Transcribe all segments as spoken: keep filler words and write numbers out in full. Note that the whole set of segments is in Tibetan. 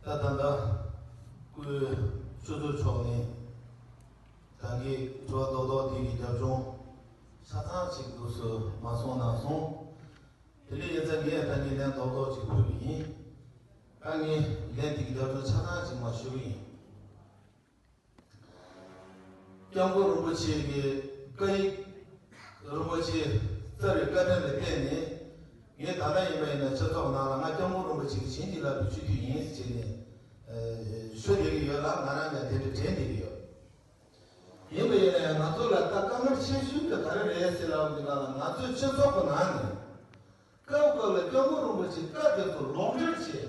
ད་ད་ལྟ་སྐུའི་ཆུ་ཚོད་ཕྱོགས་ནས་ད་གིན་དྲི་བ་རྡོག་རྡོག་དེ་གི་རྒྱབ་ལྗོངས་ཆ་ཚང་ཅིག་འདུག་སེ་མ་སོང་ན་སོང་། དེ་འདྲ་ཡིན་ཙང་ངས་ད་གིན་ལན་རྡོག་རྡོག་ཅིག་ཕུལ་གི་ཡིན། ད་ངས་ལན་དེ་གི་རྒྱབ་ལྗོངས་ཆ་ཚང་ཅིག་མར་ཞུ་གི་ཡིན། སྐྱབས་མགོན་རིན་པོ་ཆེ་གི་བཀའ་ཡིག་རིན་པོ་ཆེ་སྩལ་བའི་བཀའ་དྲིན་ལ་བརྟེན་ནས། ངས་ད་ལྟ་ཡིན་པ་ཡིན་ན་སྤྱི་ཚོགས་ནང་ལ་ང་སྐྱབས་མགོན་རིན་པོ་ཆེ་གི་བྱིན་གྱིས་བརླབས་པའི་སྤྱི་འཐུས་ཡིན་ཟེར་ནས་ཨ་ཞུ་བསྡད་ཀྱི་ཡོད་ལ། ང་རང་ཡང་དེ་འདྲ་དྲན་བསྡད་ཀྱི་ཡོད། ཡིན་པ་ཡིན་ན་ཡང་ང་ཚོ་ལ་ད་དཀའ་ངལ་ཆེ་ཤོས་དེ་ག་རེ་རེད་ཟེར་ལབ་པའི་ནང་ལ། ང་ཚོའི་སྤྱི་ཚོགས་ཀྱི་ནང་ནས་སྐབས་སྐབས་ལ་སྐྱབས་མགོན་རིན་པོ་ཆེ་བཀའ་དེ་ཚོ་ལོག་འགྲེལ་བྱས།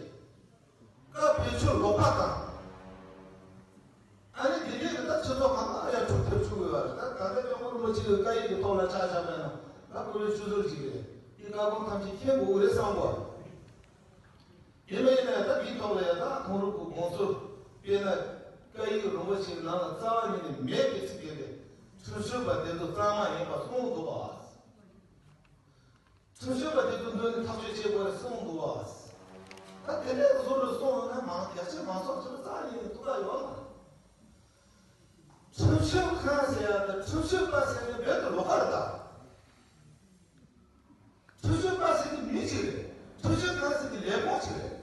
བཀའ་བེད་སྤྱོད་ལོག་པ་དང་། ཨ་ནི་དེ་འདྲའི་གི་ད་སྤྱི་ཚོགས་གང་ལ་ཡང་གྲུབ་ཐུབ་བཅུག་ཡོད་རེད། ད་ད་ལྟ་སྐྱབས་མགོན་རིན་པོ་ཆེ་གི་བཀའ་ཡིག་གི་ཐོག་ལ་ཆ་བཞག་པ་ཡིན་ན། ད་ཁོ་བོའི་ཆུ་ཚོད་ཅིག་རེད། དེ་བཀའ་དགོངས་ཐམས་ཅད་མཁྱེན་དགོས་ཀྱི་རེད་བསམ་གོ། ཡིན་པ་ཡིན་ན་ཡང་ད་དེའི་ཐོག་ལ་ཡང་ད་ཁོང་རང་གི་དགོངས་ཚུལ། དཔེར་ན་བཀའ་ཡིག་རིན་པོ་ཆེ་གི་ནང་ལ་རྩ་བ་ཉིད་ནས་མེད་པའི་ཚིག་དེ་རེད། ཁྲིམས་ཞིབ་པ་དེ་ཚོ་གཙང་མ་ཡིན་པ་གསུངས་འདུག་བ། ཁྲིམས་ཞིབ་པ་དེ་ཚོ་མདུན་ནས་ཐག་གཅོད་བྱེད་དགོས་རེད་གསུངས་འདུག་བ། ད་དེ་འདྲའི་བཟོ་འདྲ་གསུངས་ཡོང་ན་མང་རྒྱ་ཆེ་མང་ཚོགས་ཚོར་རྩ་ནས་ཐུགས་ཁག་ཡོད་མ་རེད། ཁྲིམས་ཞིབ་ཁང་ཟེར་ཡ་དང་ཁྲིམས་ཞིབ་པ་ཟེར་ནས་རྦད་དེ་ལོགས་ཀ་རེད་ད། ཁྲིམས་ཞིབ་པ་ཟེར་དེ་མི་གཅིག་རེད། ཁྲིམས་ཞིབ་ཁང་ཟེར་དེ་ལས་ཁུངས་གཅིག་རེད།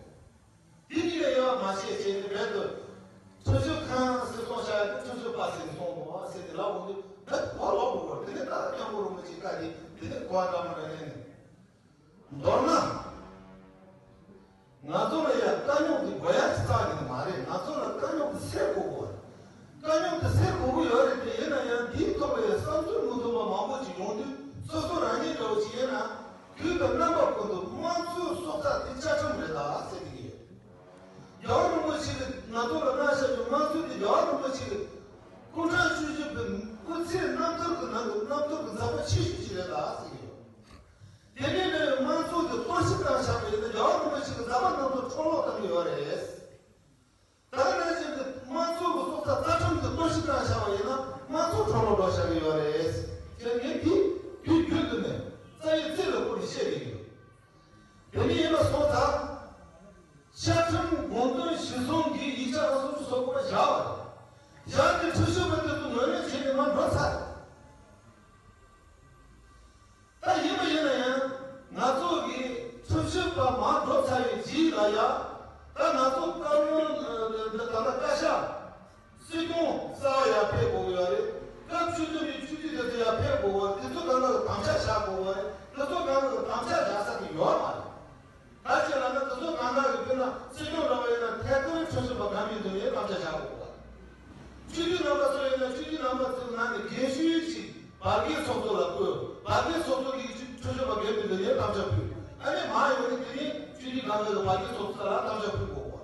དེ་གཉིས་ལས་ཡོད་མ་ཤེས་བྱས་ཏེ་རྦད་དུ། ཁྲིམས་ཞིབ་ཁང་ཟེར་གསུངས་བཞག་ཡ་དེ་ཁྲིམས་ཞིབ་པ་ཟེར་ནས་གསུངས་དགོས་པ་ཟེར་ཏེ་ལབ་འོང་དུས་རྦད་དེ་གོ་ལོག་དགོས་པ། དེ་ནས་ད་སྐྱབས་མགོན་རིན་པོ་ཆེའི་བཀའ་དེ་དེ་ནས་གོ་བ་འདྲ་མི་འདྲ་ལེན་ནས། མདོར་ན། ང་ཚོ་ལ་ཡང་དཀའ་རྙོག་དེ་དགོས་ཡ་ཅིག་རྩ་ནས་མ་རེད། ང་ཚོ་ལ་དཀའ་རྙོག་དེ་སེལ་དགོས་དགོས། དཀའ་རྙོག་དེ་སེལ་དགོས་ཀྱི་ཡོད་རེད་དེ། ཡིན་ན་ཡང་དེའི་ཐོག་ལ་ཡང་བསམ་ཚུལ་མི་མཐུན་པ་མང་པོ་ཅིག་ཡོང་དུས། སོ་སོ་རང་ཉིད་འདྲ་བོ་ཅིག་ཡིན་ན། དུས་དང་རྣམ་པ་ཀུན་ཏུ་དམངས་གཙོའི་སྲོག་རྩ་དེ་བཅའ་ཁྲིམས་རེད་ད་ཟེར་གྱི་ཡོད། རྒྱལ་བ་རིན་པོ་ཆེ་གིས་ང་ཚོ་ལ་གནང་བཞག་པའི་དམངས་གཙོ་དེ་རྒྱལ་བ་རིན་པོ་ཆེ་གི་སྐུ་ཕྲེང་བཅུ་བཞི་པའི་སྐུ་ཚེའི་རྣམ་ཐར་གྱི་ནང་གི་རྣམ་ཐར་གྱི་མཛད་པ་ཆེ་ཤོས་ཅིག་རེད་ད་ཟེར་གྱི་ཡོད། དེ་ནས་འདྲ་བའི་དམངས་གཙོ་དེ་གཏོར་བཤིག་བཏང་བཞག་པ་ཡིན་ན། རྒྱལ་བ་རིན་པོ་ཆེ་གི་མཛད་པ་རྣམས་དང་འཕྲོ་སློབ་བཏང་གི་ཡོད་རེད། ད་ག་ནང་བཞིན་དུ་དམངས་གཙོ་གི་སྲོག་རྩ་རྩ་ཁྲིམས་དེ་གཏོར་བཤིག་བཏང་བཞག་པ་ཡིན་ན། དམངས་གཙོ་འཕྲོ་སློབ་འགྲོ་བཞག་གི་ཡོད་རེད། དེ་ངས་དེ་དུས་རྒྱུན་དུ་ནས་རྩ་བའི་རྩེ་ལ་བཀུར་ནས་བཤད་ཀྱི་ཡོད། དེ་ནས་ཡིན་པ་སོང་ཙང་། བཅའ་ཁྲིམས་དགོངས་དོན་གཞིར་བཟུང་གིས་ཡིག་ཆ་ལ་སོ་སོ་སོ་སྐོར་བཞག་པ་རེད། བཞག་སྟེ་ཁྲིམས་ཞིབ་པ་དེ་ཚོ་ངོས་ལེན་བྱས་ནས་མར་འགྲོ་ཚར་རེད། ད་ཡིན་པ་ཡིན་ན་ཡང་ང་ཚོ་གི་ཁྲིམས་ཞིབ་པ་མར་འགྲོ་ཚར་བའི་རྗེས་ལ་ཡ། ད་ང་ཚོ་བཀའ་བློན་ད་ལྟ་བཀའ་ཤག་སྲིད་སྐྱོང་གསར་པ་ཡར་ཕེབས་དགོས་ཀྱི་ཡོད་རེད། སྐབས་བཅུ་བདུན་པའི་སྤྱི་འཐུས་དེ་ཚོ་ཡར་ཕེབས་དགོས་པ། དེ་ཚོ་གང་ག་གི་དམ་བཅའ་བཞག་དགོས་པ་རེད། དེ་ཚོ་གང་ག་གི་དམ་བཅའ་བཞག་ས་དེ་ཡོད་མ་རེད། ད་ཅི་ལབ་ན། དེ་ཚོ་གང་ག་གི་དཔེར་ན་སྲིད་སྐྱོང་འདྲ་བ་ཡིན་ན་ཐད་ཀར་ཁྲིམས་ཞིབ་པ་འགན་མི་འདུག་ནས་དམ་བཅའ་བཞག་དགོས་པ། སྤྱི་འཐུས་རྣམ་པ་ཚོ་ཡིན་ན་སྤྱི་འཐུས་རྣམ་པ་ཚོའི་ནང་ནས་རྒན་ཤོས་ཤིག་བར་བརྒལ་ཚོགས་གཙོ་ལ་བསྐོས། བར་བརྒལ་ཚོགས་གཙོ་གིས་ཁྲིམས་ཞིབ་པ་འགན་མི་འདུག་ནས་དམ་བཅའ་ཕུལ། ཨ་ནི་མ་ཡོང་ནས་དེ་ནས་སྤྱི་འཐུས་གང་ག་གི་བར་བརྒལ་ཚོགས་གཙོ་ལ་དམ་བཅའ་ཕུལ་དགོས་པ།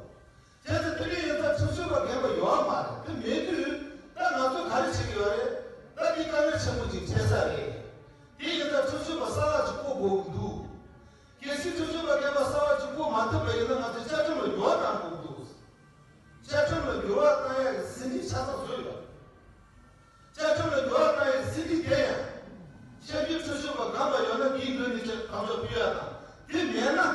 བྱས་ཙང་དེ་འདྲ་ཡིན་ཙང་ཁྲིམས་ཞིབ་པ་རྒན་པ་ཡོད་མ་རེད། དེ་མེད་དུས་ད་ང་ཚོས་ག་རེ་བྱེད་ཀྱི་ཡོད་རེད། ད་འདི་དཀའ་ངལ་ཆེན་པོ་ཅིག་འཕྲད་ས་རེད། དེ་ཡིན་ཙང་ཁྲིམས་ཞིབ་པ་གསར་པ་ཅིག་བསྐོ་དགོས་ཀྱི་འདུག་གལ་སྲིད་ཁྲིམས་ཞིབ་པ་རྒན་པ་གསར་པ་ཅིག་བསྐོ་མ་ཐུབ་པ་ཡིན་ན། ང་ཚོས་བཅའ་ཁྲིམས་ལ་འགྱུར་བ་གཏང་དགོས་ཀྱི་འདུག་བཅའ་ཁྲིམས་ལ་འགྱུར་བ་གཏང་ཡག་གི་ཟིན་བྲིས་ཆ་ཚང་བཟོས་ཡོད། བཅའ་ཁྲིམས་ལ་འགྱུར་བ་གཏང་ཡག་གི་ཟིན་བྲིས་དེ་ཡང་། ཆབ་སྲིད་ཁྲིམས་ཞིབ་པ་གང་ག་ཡོད་ན་དེའི་མདུན་ནས་དམ་བཅའ་ཕུལ་ཡག་དང་། དེ་མེད་ན་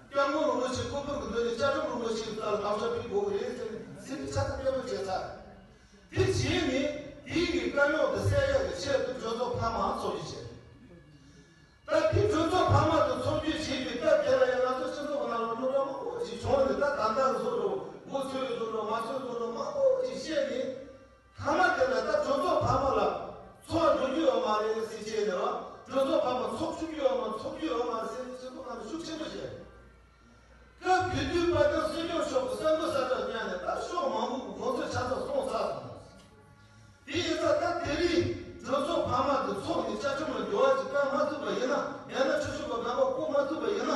སྐྱབས་མགོན་རིན་པོ་ཆེ་སྐུ་ཕུང་གི་མདུན་ནས་བཅའ་ཁྲིམས་རིན་པོ་ཆེའི་རྩ་ལ་དམ་བཅའ་ཕུལ་དགོས་ཀྱི་རེད་ཟེར་ནས་ཟིན་བྲིས་ཆ་ཚང་གཏན་འབེབས་བྱས་ཚར། དེ་བྱས་ནས་དེའི་གི་དཀའ་རྙོག་དེ་སེལ་ཡག་གི་ཆེད་དུ་གྲོས་ཚོགས་འཕར་མ་འཚོགས་རྒྱུ་བྱས། ད་དེ་གྲོས་ཚོགས་འཕར་མ་དེ་འཚོགས་རྒྱུ་བྱས་པའི་སྐབས་དེ་ལ་ཡང་ང་ཚོ་སྤྱི་ཚོགས་ནང་ལ་རླུང་ར་མང་པོ་ཅིག་བྱུང་ནས། ད་ད་ལྟ་བཟོ་འདྲ་བོ། འགོ་ཚུགས་བཟོ་འདྲ་བོ། མ་ཚུགས་བཟོ་འདྲ་བོ། མང་པོ་ཅིག་བཤད་ནས། མཐའ་མ་དེ་ལ་ད་གྲོས་ཚོགས་འཕར་མ་ལ་ཚོགས་འགྲོ་རྒྱུ་ཡོད་མ་རེད་ཟེར་བྱས་ནས་ར། གྲོས་ཚོགས་འཕར་མ་ཚོགས་བཅུག་རྒྱུ་ཡོད་མ། ཚོགས་རྒྱུ་ཡོད་མ་རེད་ཟེར་ནས་སྤྱི་ཚོགས་ནང་ལ་ཤུགས་ཆེན་པོ་བྱས། སྐབས་དེ་དུས་དཔལ་ལྡན་སྲིད་སྐྱོང་མཆོག་གིས་གསར་འགོད་གསལ་བསྒྲགས་བསྐྱངས་ནས། ད་ཕྱོགས་མང་པོ་གི་དགོངས་ཚུལ་ཆ་ཚང་གསུངས་ཚར་སོང་། དེ་ཡིན་ཙང་ད་དེ་རིང་གྲོས་ཚོགས་འཕར་མ་དེ་ཚོགས་ནས་བཅའ་ཁྲིམས་ལ་འགྱུར་བ་ཅིག་བཏང་མ་ཐུབ་པ་ཡིན་ན། ཡང་ན་ཁྲིམས་ཞིབ་པ་རྣམ་པ་བསྐོ་མ་ཐུབ་པ་ཡིན་ན།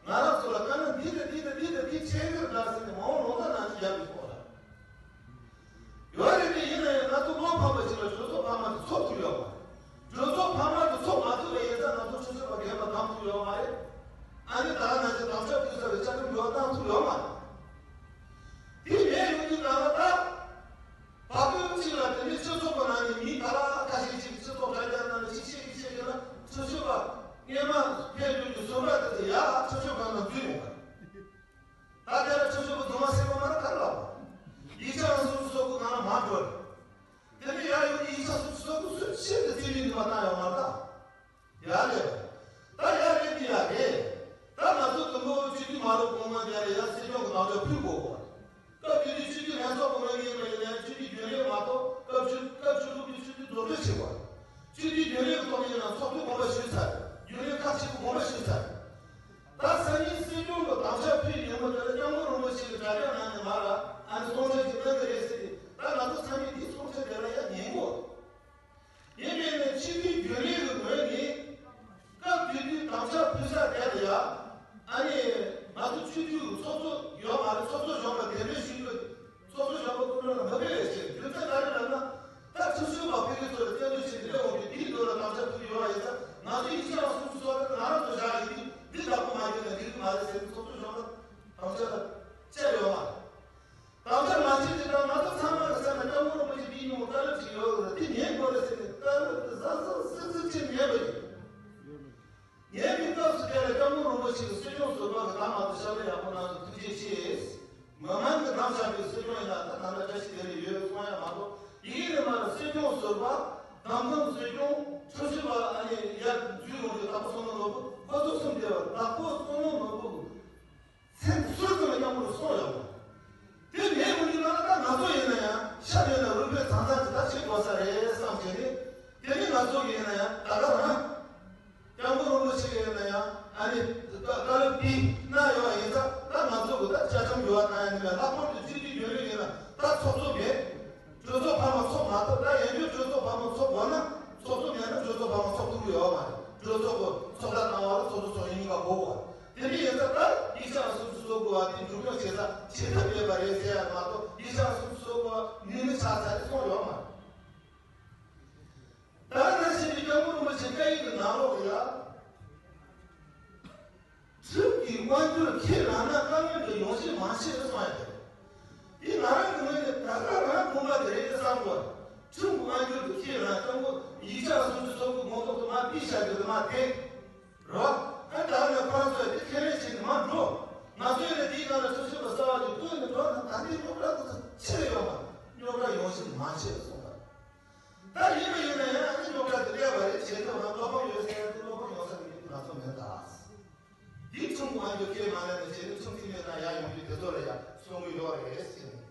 ང་རང་ཚོ་ལ་དཀའ་ངལ་འདི་དང་འདི་དང་འདི་དང་འདི་འཕྲད་ཀྱི་རེད་ཟེར་ནས་མ་འོངས་ལོ་ཟླ་ནང་བཞིན་རྒྱབ་ཀྱི་ཐོག་ལ། ཡོད་རེད་དེ། ཡིན་ན་ཡང་ང་ཚོ་བློ་ཕམ་པ་ཞིག་ལ་གྲོས་ཚོགས་འཕར་མ་དེ་ཚོགས་ཐུབ་ཡོད་མ་རེད། གྲོས་ཚོགས་འཕར་མ་དེ་ཚོགས་མ་ཐུབ་པ་ཡིན་ཙང་ང་ཚོ་ཁྲིམས་ཞིབ་པ་རྒན་པ་བདམས་ཐུབ་ཡོད་མ་རེད། ཨ་ནི་ད་ནང་བཞིན་དམ་བཅའ་ཕུལ་ཚར་བའི་བཅའ་ཁྲིམས་འགྱུར་བ་བཏང་ཐུབ་ཡོད་མ་རེད། དེ་མེད་ཡོང་དུས་ནང་ལ་ད། བར་སྐབས་གཅིག་ལ་དེ་ནས་སྤྱི་ཚོགས་ཀྱི་ནང་ནས་མི་ག་ལ་ཁ་ཤས་ཅིག་སྤྱི་ཚོགས་དྲ་རྒྱ་ནང་ལ་ཅིག་བཤད་ཀྱི་བཤད་ཀྱི་ལ། ཁྲིམས་ཞིབ་པ་སྔོན་མ་ཕེབས་དུས་ཀྱི་བཟོ་འདྲ་དེ་ཚོ་ཡར་ཁྲིམས་ཞིབ་ཁང་ནང་འཛུལ་ཡོང་བ་རེད། ད་དེ་ལ་ཁྲིམས་ཞིབ་པ་རྫུན་མ་བཤད་པ་མ་རེད། ཞིག་གི་དགོངས་པ་ཞུས་ཚར། ད་སང་ཉིན་སྲིད་སྐྱོང་གི་དམ་བཅའ་ཕུལ་ཡོང་བ་དེ་ལ་སྐྱབས་མགོན་རིན་པོ་ཆེ་གི་དྲ་རྒྱ་ནང་ནས་མར་ཨ་ནི་གསུང་ཆོས་ཅིག་གནང་གི་རེད་ཟེར་ཏེ། ད་ང་ཚོ་ཚང་མས་འདི་གསུང་ཆོས་དེ་ལ་ཡང་ཉན་དགོས། ཡིན་ནའི་ནས་སྤྱི་འཐུས་རྒྱུན་ལས་ཀྱི་ངོས་ནས་སྐབས་དེ་དུས་དམ་བཅའ་ཕུལ་ས་དེ་ལ་ཡ། ཨ་ནི་ང་ཚོ་སྤྱི་འཐུས་ཀྱི་ཚོགས་གཙོ་ཡོད་མ་རེད། ཚོགས་གཙོ་གཞོན་པ་གདན་འདྲེན་ཞུས་ཡོད། ཚོགས་གཙོ་གཞོན་པ་སྐུ་མགྲོན་ལ་མ་ཕེབས་པའི་ཕྱིར། རྒྱུ་མཚན་ག་རེ་ལབ་ན། ད་ཁྲིམས་ཞིབ་པ་ཕ་གི་ཚོ་ལ་བཙན་འཛུལ་བྱས་ཏེ་སླེབས་འོང་དུས་དེའི་འདོད་ལ་དམ་བཅའ་ཕུལ་གྱི་ཡོད་པ་ཡིན་ཙང་། ང་ཚོ་ཡིག་ཆ་སོགས་ཀྱི་ཚོགས་ལ་ང་རང་ཚོ་བཞག་ཡིན་དུས་འདི་བདག་པོ་མ་བརྒྱབ་ན་འགྲིག་གི་མ་རེད་ཟེར་ནས་ཚོགས་གཙོ་གཞོན་པ་དམ་བཅའ་ལ་བཅར་ཡོད་མ་རེད། དམ་བཅའ་མ་བྱས་ཙང་ང་ཚོ་ཚང་མ་གི་སེམས་ལ་སྐྱབས་མགོན་རིན་པོ་ཆེ་འདིའི་ཉིན་མོ་བཀའ་སློབ་ཅིག་ཡོད་རེད། འདི་ཉན་དགོས་རེད་ཟེར་ནས་བཀའ་སློབ་དེ་གཟབ་གཟབ་གཟབ་གཟབ་བྱས་ཉན་པ་ཡིན། ཉན་པའི་སྐབས་སུ་དེ་ལ་སྐྱབས་མགོན་རིན་པོ་ཆེ་གིས་སྲིད་སྐྱོང་ཟུར་པ་གི་ད་མ་གཏོགས་ཞབས་ལས་ཡག་པོ་གནང་སོང་། ཐུགས་རྗེ་ཆེ། མི་མང་གིས་བདམས་བཞག་པའི་སྲིད་སྐྱོང་ཡིན་ན་ད་ད་ལྟ་བཀྲ་ཤིས་བདེ་ལེགས་ཡོད་གསུང་ཡ་མ་གཏོགས། ཡི་གེ་ནས་མར་སྲིད་སྐྱོང་ཟུར་པ། བདམས་ཐོན་སྲིད་སྐྱོང་ཁྲིམས་ཞིབ་པ་ཨ་ནི་ཡར་འཛུལ་ཡོང་དུས་དྭགས་པོ་བསོད་ནམས་ནོར་བུ། ཁོ་ཚོ་གསུམ་དེ་བར་དྭགས་པོ་བསོད་ནམས་ནོར་བུ་གི་སེམས་སུ་ཙམ་ཡང་མོར་སོང་ཡོང་། དེ་ནས་མི་འདི་ལ་ད་ང་ཚོ་ཡིན་ན་ཡང་ཤ་ཡོད་ན་རུས་པའི་ཚང་ཚང་ཅིག་ད་བྱེད་དགོས་ས་རེད་བསམ་བྱས་ནས། དེ་ནས་ང་ཚོ་ཡིན་ན་ཡང་ད་ག་རང་སྐྱབས་མགོན་རིན་པོ་ཆེ་ཡིན་ན་ཡང་ཨ་ནི་བཀའ་སློབ་དེ་གནང་ཡོང་བ་ཡིན་ཙང་། ད་ང་ཚོ་གི་ད་བཅའ་ཁྲིམས་འགྱུར་བ་གཏོང་ཡ་ནི་མེད། ལྷག་པར་དུ་སྤྱི་འཐུས་རྒྱུན་ལས་ཡིན་ན་ད་ཚོགས་གཙོ་མེད། གྲོས་ཚོགས་འཕར་མ་ཚོགས་མ་ཐུབ། ད་ཡང་བསྐྱར་གྲོས་ཚོགས་འཕར་མ་ཚོགས་དགོས་ན་ཚོགས་གཙོ་མེད་ན་གྲོས་ཚོགས་འཕར་མ་ཚོགས་ཐུབ་ཀྱི་ཡོད་མ་རེད། གྲོས་ཚོགས་ཀྱི་ཚོགས་བརྡ་བཏང་བ་ལ་ཚོགས་གཙོ་ཚོགས་གཞོན་གཉིས་ཀ་དགོས་པ། དེ་འདྲ་ཡིན་ཙང་ད་ཡིག་ཆ་སོ་སོ་བཟོ་དགོས་པ་དེ་མཇུག་སྐྱོང་བྱེད་ས་བྱེད་ཐབས་མེད་པ་རེད་ཟེར་ཡ་མ་གཏོགས། ཡིག་ཆ་སོ་སོ་བཟོ་དགོས་པ་ནུས་མེད་ཆགས་ཚར་རེད་གསུངས་ཡོད་མ་རེད། ད་ནང་བཞིན་གྱི་སྐྱབས་མགོན་རིན་པོ་ཆེ་བཀའ་ཡིག་གི་ནང་ལོགས་ལ་ཡ། ཁྲིམས་ཀྱི་དབང་སྒྱུར་ཁས་བླངས་ན་དཀའ་ངལ་འདི་ཡོང་གཞི་མ་ཤེས་གསུངས་ཡ་དེ། འདི་ང་རང་གི་ངོས་ནས་ད་ག་རང་དགོངས་པ་དེ་རེད་བསམ་གོ། ཁྲིམས་ཀྱི་དབང་སྒྱུར་དུ་ཁས་བླངས་སྐྱབས་མགོན་ཡིག་ཆ་སོ་སོའི་ཚོགས་ཀྱི་དགོངས་རྫོགས་དུ་མ་ཕུལ་བྱ་རྒྱུ་དུ་མ་དེ་རོ། ཨ་ད་ནི་ཁོ་རང་ཚོས་དེ་ཁས་ལེན་བྱས་ནས་མ་འགྲོ། ང་ཚོས་ནི་དེའི་ནང་ལ་ཁྲིམས་ཞིབ་པ་གསར་བ་ཅིག་བསྐོས་ནས་འགྲོ་ན་ད་ལྟའི་རྙོག་དྲ་དེ་ཚོ་ཆེ་ཡོང་བ། རྙོག་དྲ་ཡོང་གཞི་མ་ཤེས་གསུངས་པ། ད་ཡིན་པ་ཡིན་ན་ཡང་ཨ་ནི་རྙོག་དྲ་དེ་ལས་པ་རེད། བྱེད་ཐབས་ལ་བློ་ཕམ་ཡོད་ཟེར་ཡ་དེ་བློ་ཕམ་ཡོང་ས་མེད་ང་ཚོ་མེད་ད། འདི་ཁྲིམས་དབང་སྒྱུར་ཁས་མ་ལེན་ནས་བྱས་ནས་ཁྲིམས་འཐུས་མི་དང་ཡར་ཡོང་རྒྱུ་དེ་ཚོ་ལ་ཡང་གསོན་པོ་ཡོད་རེད་ཟེར་ནས་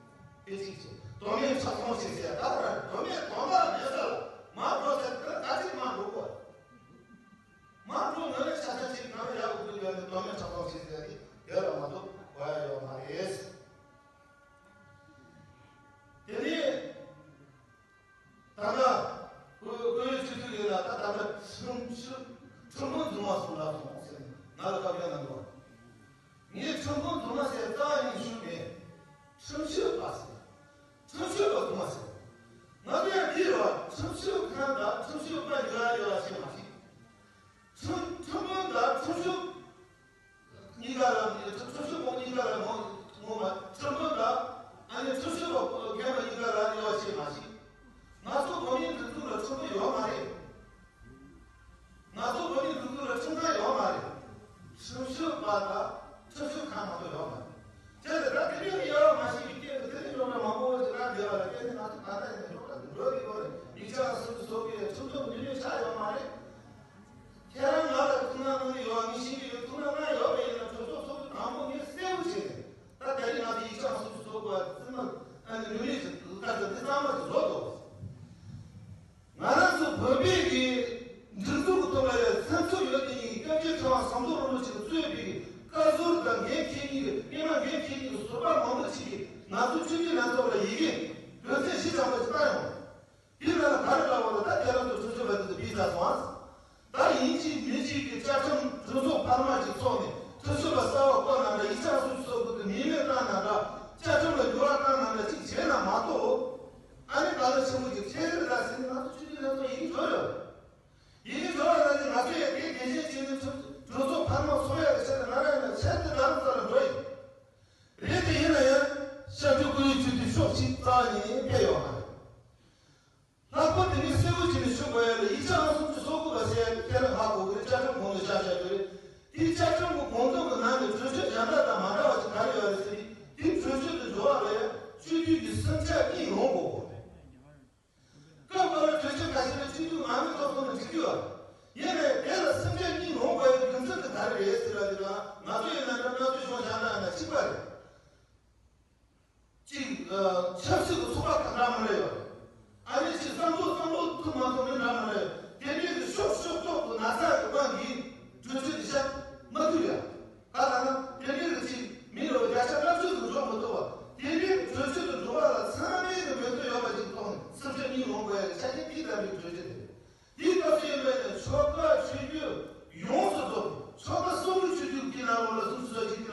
དེ་གཅིག་བྱས། དོན་མེད་ཆགས་སྡང་ཞིག་ཟེར་ད་ར་དོན་མེད་དོན་དག་མེད་ས་ལ་མ་འགྲོ་ཟེར་དེ་ལ་ད་ཅིག་མ་འགྲོ་གོ། མ་འགྲོ་ངོས་ནས་ཆ་ཚང་ཞིག་ང་ལ་ཡག་གི་ཡོད་ནས་དོན་མེད་ཆགས་སྡང་ཞིག་ཟེར་དེ་དེ་ལ་མ་གཏོགས་གོ་ཡ་ཡོད་མ་རེད། དེ་ནས། ད་ལྟ་བཀོད་བཀོད་ཡིག་སྤྱི་འཐུས་ཡིན་ལ་ད་ད་ལྟ་ཁྲིམས་ཁྲིམས་དཔོན་རྫུན་མ་གསུངས་ལ་སོང་ཟེར་ནས་ང་ལ་བཀའ་བཀྱོན་གནང་འདུག་ངས་ཁྲིམས་དཔོན་རྫུན་མ་ཟེར་རྩ་བ་ནས་ཞུས་མེད། ཁྲིམས་ཞིབ་པ་ཟེར། ཁྲིམས་ཞིབ་པ་རྫུན་མ་ཟེར། ང་ཚོ་ཡང་འདི་རེད་བ། ཁྲིམས་ཞིབ་ཁང་དང་ཁྲིམས་ཞིབ་པ་ཡོད་ཡ་ཡོད་ཡ་ཤེས་མ་ཤེས། ཁྲིམས་ཁྲིམས་དཔོན་དང་ཁྲིམས་ཞིབ་གཉིས་ཀ་ལ་ཁྲིམས་ཞིབ་པ་གཉིས་ཀ་ལ་ངོ་ངོ་མ་ཁྲིམས་དཔོན་དང་ཨ་ནི་ཁྲིམས་ཞིབ་པ་རྒན་པ་གཉིས་ཀ་ལ་དབྱེ་བ་ཕྱེ་མ་ཤེས། ང་ཚོ་བོད་མིའི་སྒྲིག་འཛུགས་ལ་ཁྲིམས་དཔོན་ཡོད་མ་རེད། ང་ཚོ་བོད་མིའི་སྒྲིག་འཛུགས་ལ་ཁྲིམས་ཁང་ཡོད་མ་རེད། ཁྲིམས་ཞིབ་པ་དང་ཁྲིམས་ཞིབ་ཁང་མ་གཏོགས་ཡོད་མ་རེད། བྱས་ཙང་ད་དེ་འདྲའི་དབྱེ་བ་མ་ཕྱེ་བའི་སྐད་དུ་དེ་འདྲའི་རྙོག་དྲ་མང་པོ་ཞིག་རང་འདས་པ་ལ་བརྟེན་ནས་ང་ཚོ་ད་ལྟ་ཡིན་ན་རྙོག་དྲ་འདི་འགྲོ་གི་ཡོད་རེད། ཡིག་ཆ་སོ་སོ་བཟོ་གི་ཁྲིམས་ཐོག་ནུས་མེད་ཆགས་ཡོད་མ་རེད། ཁྱེད་རང་ང་ལ་ཐུགས་སྣང་གནང་གི་ཡོད། ངས་ཤེས་ཀྱི་ཡོད། ཐུགས་སྣང་གནང་ཡོད་པ་ཡིན་ན་གྲོས་ཚོགས་ཚོགས་དུས་དང་པོ་ངས་གསལ་པོ་བྱས་ནས་ད་ད་རེས་ང་ཚོ་ཡིག་ཆ་སོ་སོ་བཟོ་དགོས་པ་རྩིས་མ་ཨ་ནི་ལུས་མེད་ཀྱི་ལྟ་ཚུལ་འདི་གཙང་མ་ཞིག་བཟོ་དགོས། ང་རང་ཚོ་བོད་པའི་གི་སྒྲིག་འཛུགས་ཀྱི་ཐོག་ལ་ཡང་སེམས་ཚོར་ཡོད་དེ་ཡིན། སྐྱབས་རྗེ་ཁྲི་དབང་ཟམ་གདོང་རིན་པོ་ཆེ་གིས་གཙོས་པའི་གི་བཀའ་ཟུར་དང་འགན་འཁྱེར་མཁན་གྱི་སྔོན་མ་འགན་འཁྱེར་མཁན་གྱི་ཟུར་པ་མང་པོ་ཞིག་གིས་ང་ཚོ་སྤྱི་འཐུས་ལྷན་ཚོགས་ལ་ཡི་གེ་དོན་ཚན་བཞི་ཙམ་པ་ཞིག་བཏང་ཡོང་། དེ་ལ་ག་རེ་ལབ་པ་ལ་ད་ཁྱེད་རང་ཚོ་ཁྲིམས་ཞིབ་པ་དེ་ཚོ་ཕུད་ཚར་སོང་ཨ། ད་ཡིན་གཅིག་མིན་གཅིག་གི་བཅའ་ཁྲིམས་གྲོས་ཚོགས་འཕར་མ་ཅིག་ཚོགས་ནས་ཁྲིམས་ཞིབ་པ་གསར་པ་བསྐོ་གནང་འདྲ། ཡིག་ཆ་སོ་སོ་གི་མིང་མེད་བཏང་གནང་འདྲ། བཅའ་ཁྲིམས་ལ་འགྱུར་བ་བཏང་གནང་འདྲ་ཅིག་བྱས་ན་མ་གཏོགས། ཨ་ནི་ད་ལྟ་ཆེན་པོ་ཅིག་ཁྱེད་རེ་ལ་ཟིན་ནས་ང་ཚོ་ཆུ་ཚོད་ལ་ཚོ་ཡིན་འགྲོ་ཡོད། ཡིན་འགྲོ་ཡོད་ན་ནི་ང་ཚོ་ཡང་དེ་གལ་ཆེན་བྱས་ནས་གྲོས་ཚོགས་འཕར་མ་ཚོགས་ཡག་གི་ཆེད་དུ་ང་རང་ཡིན་ན་ཆེད་དུ་ལམ་ས་ལ་འགྲོ་ཡིན། རེད་དེ་ཡིན་ན་ཡང་སྐྱབས་རྗེ་སྐུ་ཡི་ཆུ་དུས་ཤོག་ཅིག་རྩ་བ་ཉིད་ནས་ཕེབས་ཡོད་མ་རེད། ལྷག་པར་དེ་ནི་གསལ་པོ་བྱས་ནས་ཞུ་དགོས་ཡ་ལ་ཡིག་ཆ་ཨང་སུམ་ཅུ་སོ་དགུ་པ་ཟེར་ཡ་དེ་ཁྱེད་རང་ཧ་གོ་གི་རེད། བཅའ་ཁྲིམས་གོང་དུ་བཞག་བཞག་ཡོད་རེད། དེའི་བཅའ་ཁྲིམས་ཀྱི་དགོངས་དོན་གྱི་ནང་ནས་གྲོས་ཆོད་གཞན་དག་དང་མ་འདྲ་བ་ཞིག་ག་རེ་ཡོད་རེད་ཟེར་དུས། དེའི་གྲོས་ཆོད་དུ་འགྲོ་བ་ལ་ཡང་སྤྱི་འཐུས་ཀྱི་སེམས་ཆགས་གཉིས་ཡོང་དགོས་གོ། སྐབས་འགའ་ལ་གྲོས་ཆོད་ཁ་ཤས་ལ་སྤྱི་འཐུས་མང་མོས་ཐོབ་སོང་ན་འགྲིག་གི་ཡོད། ཡིན་ནའི་དེ་ལ་སེམས་ཆགས་གཉིས་ཡོང་དགོས་ཡ་རྒྱུ་མཚན་དེ་ག་རེ་རེད་ཟེར་བ་དེ་ལ་ང་ཚོ་ཡིན་ན་འདྲ། ང་ཚོའི་གཞུང་གཞན་དག་ཡིན་ན་གཅིག་པ་རེད། གཅིག་ཆབ་སྲིད་ཀྱི་ཚོགས་པ་དང་འདྲ་མི་འདྲ་ཡོད། ཨ་ནི་གཅིག་བསམ་བློ་བསམ་བློ་ཐུབ་མ་ཐུབ་མི་འདྲ་མི་འདྲ་ཡོད། དེ་འདྲའི་གི་ཤོག་ཤོག་ཐོག་ཏུ་ན་ཚ་གི་དབང་གིས་གྲོས་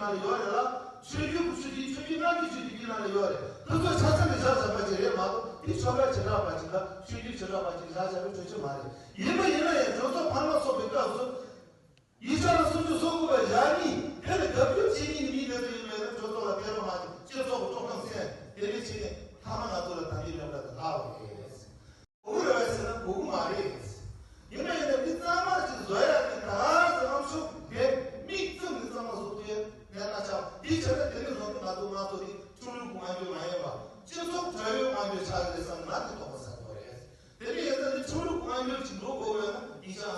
ལ་ཡོད་རེད་ལ། ཆོས་བརྒྱུད་ཀྱི་ཆོས་བརྒྱུད་ཆོས་བརྒྱུད་སྔགས་ཀྱི་ཆོས་བརྒྱུད་ཀྱི་ནང་ལ་ཡོད་རེད། དེ་ཚོ་ཆ་ཚང་གི་བཞག་བཞག་པ་ཅིག་རེད་མ་གཏོགས་དེ་ཆོ་ག་བྱེ་བྲག་པ་ཅིག་དང་ཆོས་བརྒྱུད་བྱེ་བྲག་པ་ཅིག་བཞག་བཞག་པའི་གྲོས་ཆོད་མ་རེད། ཡིན་པ་ཡིན་ན་ཡང་གྲོས་ཚོགས་འཕར་མ་ཚོགས་པའི་སྐབས་སུ། ཡིག་ཆ་ལ་སུམ་ཅུ་སོ་དགུ་པ་བཞག་ནི་དེ་ལ་དགག་སྒྲུབ་བྱེད་མཁན་གྱི་མི་དེ་ཚོ་ཡིན་པས་ན་གྲོས་ཚོགས་ལ་ཕེབས་རོགས་མ་བྱེད། སྤྱི་ཚོགས་ཀྱི་དཀྲོག་གཏམ་གསན་དེ་འདྲ་བྱས་ནས་མཐའ་མ་ང་ཚོ་ལ་ད་ལྟའི་རིམ་པ་དེ་ལྷག་པ་རེད། དགོས་རེད་བས་ཟེར་ན་དགོས་ཀྱི་མ་རེད། ཡིན་ན་ཡིན་ན་མི་གཙང་མ་ཅིག་བཟོ་ཡ་དེ་ད་ག་ཟེ་ལམ་ཤོག་དེ་མིག་བཙུམ་ནས་གཙང་མ་བཟོ་ཐུབ་ཡ་གནད་འགག་ཆགས། དེ་བྱས་ན་དེ་ནས་བཟུང་སྟེ་ང་ཚོ་ང་ཚོ་དེ་ཁྲིམས་ལུགས་ཀྱི་སྔ་འགྱུར་མ་ཡིན་པ་སྤྱི་ཚོགས་དྲ་བའི་སྔ་འགྱུར་ཆགས་ཀྱི་རེད་བསམ་ང་དེ་དོགས་པ་ཟ་གི་རེད། དེ་ནས་ཡིན་ན་ནི་ཁྲིམས་ལུགས་སྔ་འགྱུར་གྱི་འགྲོ་དགོས་པས་ན་ཡིག་ཆ་